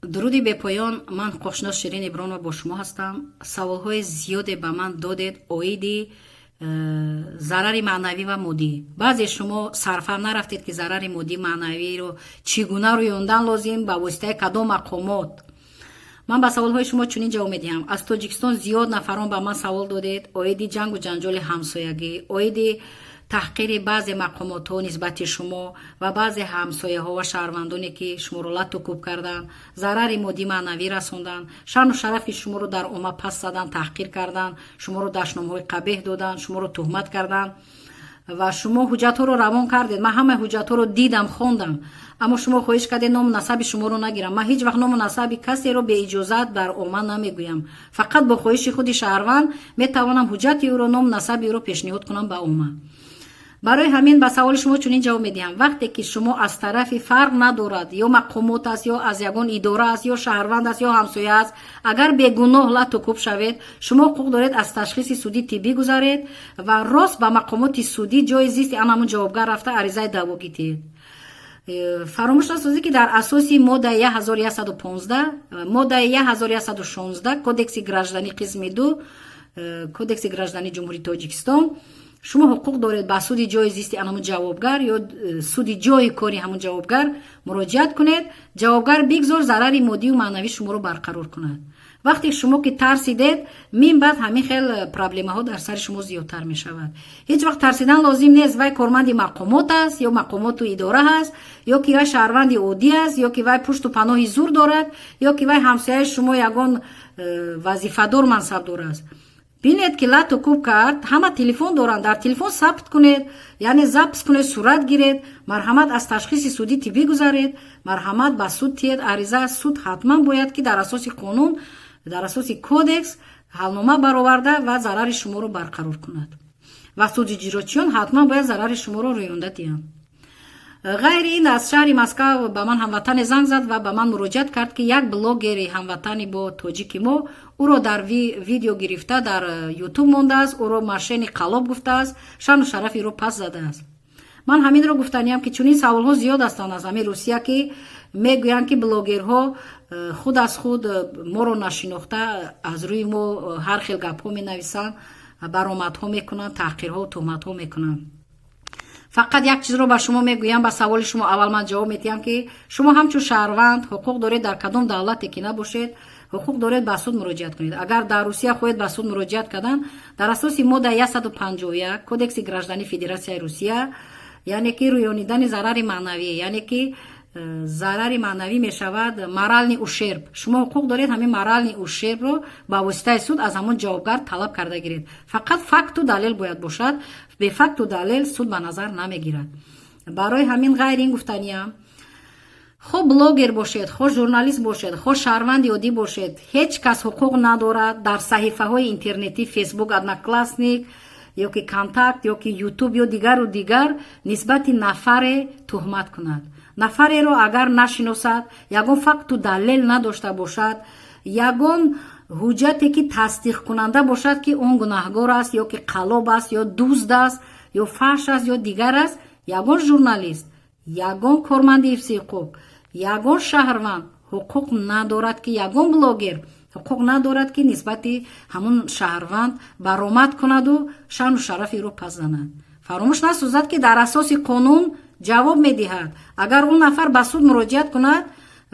Дуруди бепоён. Ман ҳуқуқшинос Ширин Ибронова бо шумо ҳастам. Саволҳои зиёде ба ман додед оиди зарари маънавӣ ва моддӣ. Баъзе шумо сарфаҳм нарафтед, ки зарари моддӣ, маънавиро чӣ гуна рӯёндан лозим, ба воситаи кадом мақомот. Ман ба саволҳои шумо чунин ҷавоб медиҳам. Аз Тоҷикистон зиёд нафарон ба ман савол додед оиди ҷангу ҷанҷоли ҳамсоягӣ, оиди таҳқири баъзе мақомотҳо нисбати шумо ва баъзе ҳамсояҳо ва шаҳрвандоне, ки шуморо лату кӯб карданд, зарари моддӣ, маънавӣ расонданд, шаъну шарафи шуморо дар омма паст заданд, таҳқир карданд, шуморо дашномҳои қабеҳ доданд, шуморо туҳмат карданд ва шумо ҳуҷҷатҳоро равон кардед. Ман ҳамаи ҳуҷҷатҳоро дидам, хондам, аммо шумо хоҳиш кардед, ному насаби шуморо нагирам. Ман ҳеҷ вақт ному насаби касеро беиҷозат дар омма намегӯям. Фақат бо хоҳиши худи шаҳрванд метавонам ҳуҷҷати ӯро, ному насаби ӯро пешниҳод кунам ба омма. Барои ҳамин ба саволи шумо чунин ҷавоб медиҳам: вақте ки шумо аз тарафи, фарқ надорад, ё мақомот аст, ё аз ягон идора аст, ё шаҳрванд аст, ё ҳамсоя аст, агар бегуноҳ лату кӯб шавед, шумо ҳуқуқ доред, аз ташхиси судӣ тиббӣ гузаред ва рост ба мақомоти судӣ ҷои зисти ан ҳамун ҷавобгар рафта, аризаи даъвогӣ диҳед. Фаромӯш насозӣ, ки дар асоси моддаи 1115, моддаи 1116 Кодекси гражданӣ, қисми 2 Кодекси граждании Ҷумҳурии Тоҷикистон, шумо ҳуқуқ доред ба суди ҷои зисти ҳамун ҷавобгар ё суди ҷои кори ҳамун ҷавобгар муроҷиат кунед. Ҷавобгар бигзор зарари моддию маънавӣ шуморо барқарор кунад. Вақте шумо ки тарсидед, мин баъд ҳамин хел проблемаҳо дар сари шумо зиёдтар мешавад. Ҳеҷ вақт тарсидан лозим нест. Вай корманди мақомот аст ё мақомоту идора ҳаст, ё ки вай шаҳрванди оддӣ аст, ё ки вай пушту паноҳи зур дорад, ё ки вай ҳамсояи шумо ягон вазифадор, мансабдор аст. Бинед, ки лату кӯб кард, ҳама телефон доранд, дар телефон сабт кунед, яъне запись кунед, сурат гиред. Марҳамат, аз ташхиси судӣ тиббӣ гузаред, марҳамат, ба суд тиҳед ариза. Суд ҳатман бояд ки дар асоси қонун, дар асоси кодекс ҳалнома бароварда ва зарари шуморо барқарор кунад ва суди иҷрочиён ҳатман бояд зарари шуморо рӯёнда диҳанд. Ғайри ин, аз шаҳри Москав ба ман ҳамватане занг зад ва ба ман муроҷиат кард, ки як блогери ҳамватани бо тоҷики мо ӯро дар видео гирифта, дар Ютуб мондааст, ӯро мошенник, қаллоб гуфтааст, шаъну шарафи ӯро пас задааст. Ман ҳаминро гуфтаниям, ки чунин саволҳо зиёд ҳастанд аз ҳамин Русия, ки мегӯянд, ки блогерҳо худ аз худ моро нашинохта аз рӯи мо ҳар хел гапҳо менависанд, баромадҳо мекунанд, таҳқирҳо, туҳматҳо мекунанд. Фақат як чизро ба шумо мегӯям. Ба саволи шумо аввал ман ҷавоб медиҳам, ки шумо ҳамчун шаҳрванд ҳуқуқ доред, дар кадом давлате ки набошед, ҳуқуқ доред ба суд муроҷиат кунед. Агар дар Русия хоҳед ба суд муроҷиат кардан, дар асоси моддаи 151 Кодекси граждании Федератсияи Русия, яъне ки рӯёнидани зарари маънавӣ, яъне ки зарари маънавӣ мешавад моральный ущерб, шумо ҳуқуқ доред, ҳамин моральный ущерб ро ба воситаи суд аз ҳамон ҷавобгар талаб карда гиред. Фақат факту далел бояд бошад. Бе факту далел суд ба назар намегирад. Барои ҳамин, ғайри ин гуфтаниям, хо блогер бошед, хо журналист бошед, хо шаҳрванди оддӣ бошед, ҳеҷ кас ҳуқуқ надорад дар саҳифаҳои интернетӣ, Фейсбук, Одноклассник ё ки Контакт, ё ки Ютуб, ё дигару дигар, нисбати нафаре туҳмат кунад. Нафареро агар нашиносад, ягон факту далел надошта бошад, ягон ҳуҷҷате ки тасдиқкунанда бошад, ки он гунаҳгор аст, ё ки қаллоб аст, ё дузд аст, ё фаҳш аст, ё дигар аст, ягон журналист, ягон корманди ҳифзи ҳуқуқ, ягон шаҳрванд ҳуқуқ надорад ки, ягон блогер ҳуқуқ надорад, ки нисбати ҳамун шаҳрванд баромад кунаду шаъну шарафи ӯро пас занад. Фаромӯш насозад, ки дар асоси қонун ҷавоб медиҳад. Агар он нафар ба суд муроҷиат кунад,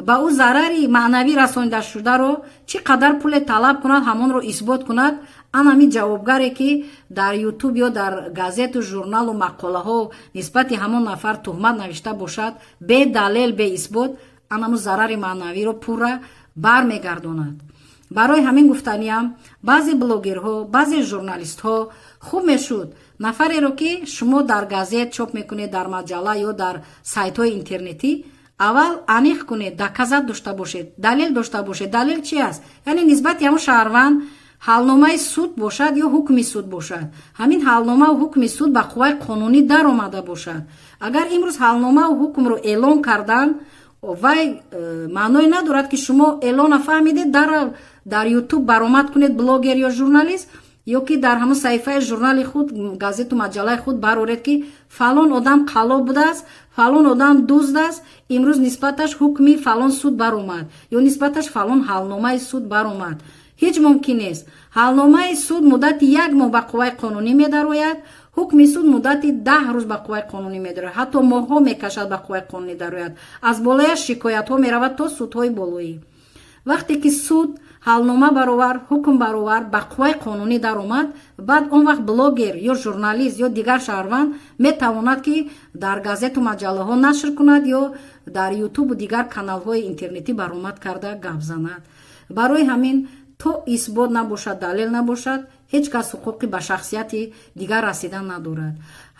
ба ӯ зарари маънавӣ расонидашударо чӣ қадар пуле талаб кунад, ҳамонро исбот кунад, ан ҳамин ҷавобгаре, ки дар Ютуб ё дар газету журналу мақолаҳо нисбати ҳамон нафар туҳмат навишта бошад, бе далел, бе исбот, ан ҳамун зарари маънавиро пурра бармегардонад. Барои ҳамин гуфтаниям: баъзе блогерҳо, баъзе журналистҳо, хуб мешуд, нафареро, ки шумо дар газет чоп мекунед, дар маҷалла ё дар сайтҳои интернетӣ, аввал аниқ кунед, доказать дошта бошед, далел дошта бошед. Далел чи аст? Яъне нисбати ҳамун шаҳрванд ҳалномаи суд бошад ё ҳукми суд бошад, ҳамин ҳалномаву ҳукми суд ба қувваи қонунӣ даромада бошад. Агар имрӯз ҳалномаву ҳукмро эълон кардан, вай маъное надорад, ки шумо эълона фаҳмидед, дар Ютуб баромад кунед, блогер ё журналист. Ё ки дар ҳамон саҳифаи журнали худ, газету маҷаллаи худ бароред, ки фалон одам қаллоб будааст, фалон одам дузд аст, имрӯз нисбаташ ҳукми фалон суд баромад ё нисбаташ фалон ҳалномаи суд баромад. Ҳеҷ мумкин нест. Ҳалномаи суд муддати як моҳ ба қувваи қонунӣ медарояд, ҳукми суд муддати 10 рӯз ба қувваи қонунӣ медарояд, ҳатто моҳҳо мекашад, ба қувваи қонунӣ дарояд, аз болояш шикоятҳо меравад то судҳои болоӣ. Вақте ки суд ҳалнома баровард, ҳукм баровард, ба қувваи қонунӣ даромад, баъд он вақт блогер ё журналист ё дигар шаҳрванд метавонад, ки дар газету маҷаллаҳо нашр кунад ё дар Ютубу дигар каналҳои интернетӣ баромад карда гап занад. Барои ҳамин, то исбот набошад, далел набошад, ҳеҷ кас ҳуқуқи ба шахсияти дигар расидан надорад.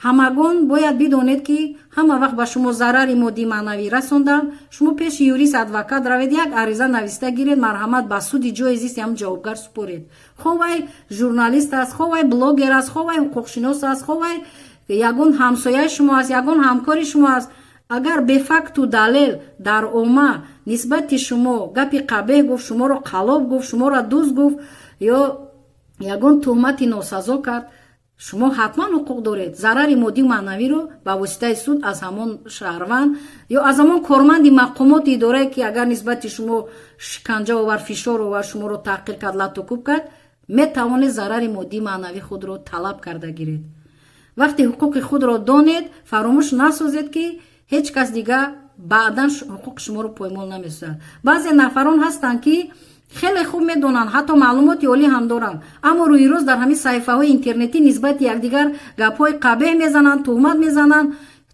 Ҳамагон бояд бидонед, ки ҳама вақт ба шумо зарари моддӣ, маънавӣ расонданд, шумо пеши юрист, адвокат равед, як ариза нависта гиред, марҳамат, ба суди ҷои зисти ҳам ҷавобгар супоред. Хо вай журналист аст, хо вай блогер аст, хо вай ҳуқуқшинос аст, хо вай ягон ҳамсояи шумо аст, ягон ҳамкори шумо аст, агар бефакту далел дар омма нисбати шумо гапи қабеҳ гуфт, шуморо қаллоб гуфт, шуморо дузд гуфт ё ягон туҳмати носазо кард, шумо ҳатман ҳуқуқ доред зарари моддию маънавиро ба воситаи суд аз ҳамон шаҳрванд ё аз ҳамон корманди мақомоти идорае, ки агар нисбати шумо шиканҷа овард, фишор овард, шуморо таҳқир кард, латукуб кард, метавонед зарари моддию маънавӣ худро талаб карда гиред. Вақте ҳуқуқи худро донед, фаромӯш насозед, ки ҳеҷ кас дигар баъдан ҳуқуқи шуморо поймол намесозад. Баъзе нафарон ҳастанд, ки хеле хуб медонанд, ҳатто маълумоти олӣ ҳам доранд, аммо рӯи рост дар ҳамин саҳифаҳои интернетӣ нисбати якдигар гапҳои қабеҳ мезананд, туҳмат мезананд.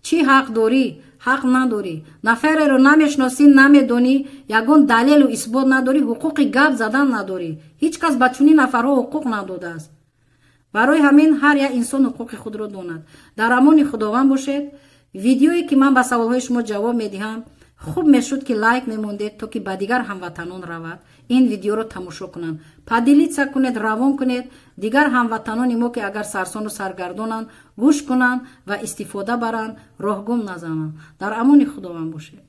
Чӣ ҳақ дорӣ? Ҳақ надорӣ. Нафареро намешиносӣ, намедонӣ, ягон далелу исбот надорӣ, ҳуқуқи гап задан надорӣ. Ҳеҷ кас ба чунин нафарҳо ҳуқуқ надодааст. Барои ҳамин ҳар як инсон ҳуқуқи худро донад. Дар амони Худованд бошед. Видеое, ки ман ба саволҳои шумо ҷавоб медиҳам, хуб мешуд, ки лайк мемондед, то ки ба дигар ҳамватанон равад, ин видеоро тамошо кунанд. Поделиться кунед, равон кунед, дигар ҳамватанони мо, ки агар сарсону саргардонанд, гӯш кунанд ва истифода баранд, роҳгум назананд. Дар амони Худованд бошед.